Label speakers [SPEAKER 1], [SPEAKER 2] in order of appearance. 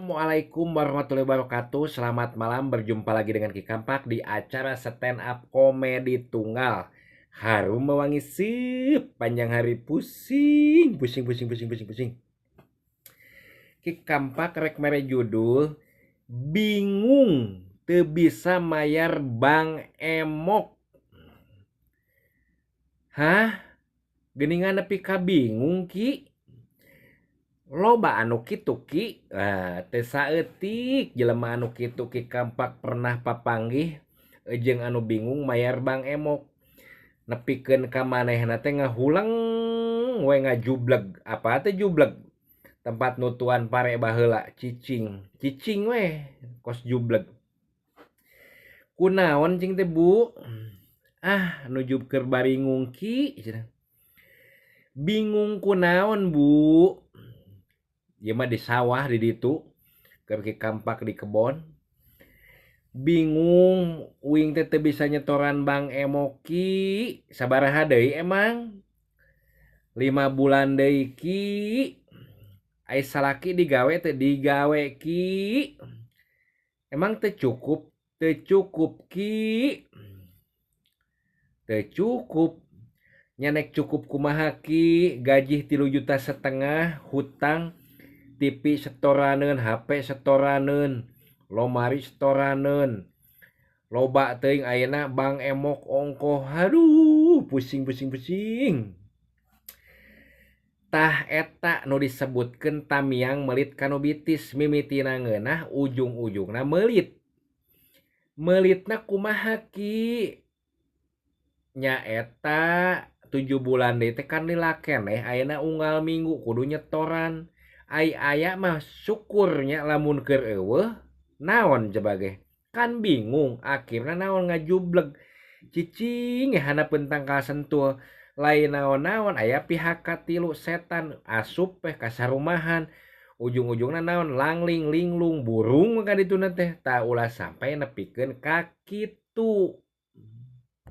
[SPEAKER 1] Assalamualaikum warahmatullahi wabarakatuh. Selamat malam, berjumpa lagi dengan Ki Kampak di acara stand up komedi tunggal. Harum mewangi sip, panjang hari pusing, pusing, pusing, pusing, pusing, pusing. Ki Kampak rek mere judul bingung teu bisa mayar bank emok. Hah? Geuningan nepi ka bingung, Ki? Loba anu kitu, Ki. Nah, teu saeutik jelema anu kitu Ki Kampak pernah papanggih jeung anu bingung mayar bank emok. Nepikeun ka manehna teh ngahuleng we ngajubleg. Apa teh jubleg? Tempat nutuan pare baheula cicing. Cicing we kos jubleg. Kunaon cing teh, Bu? Ah, nuju keur baringung, Ki, cenah. Bingung kunaon, Bu? Ieu mah di sawah di ditu, keur Ki Kampak di kebon. Bingung uing teh teu bisa nyetoran bank emok, Ki. Sabaraha deui emang? 5 bulan deui, Ki. Ai salaki digawe teh digawe, Ki. Emang teu cukup? Teu cukup, Ki. Teu cukup. Nyanek cukup kumaha, Ki? Gaji 3,5 juta, hutang TV setoraneun, HP setoraneun, lomari setoraneun. Loba teuing ayeuna bank emok ongkoh. Aduh, pusing pusing pusing. Tah eta nu disebutkeun tamiang meulit ka nu bitis, mimitina ngeunah ujung-ujungna meulit. Meulitna kumaha, Ki? Nya eta 7 bulan deui teh kan lila keneh ayeuna unggal minggu kudu nyetoran. Ai aya mah syukurnya, lamun keur eueuh naon coba ge? Kan bingung, akhirna naon, ngajubleg. Cicing handapeun tangkal sentul. Lain naon-naon, aya pihak katilu, setan asup weh ka sarumahan. Ujung-ujungna naon, langling linglung burung ka dituna teh. Tah, ulah sampai nepikeun ka kitu.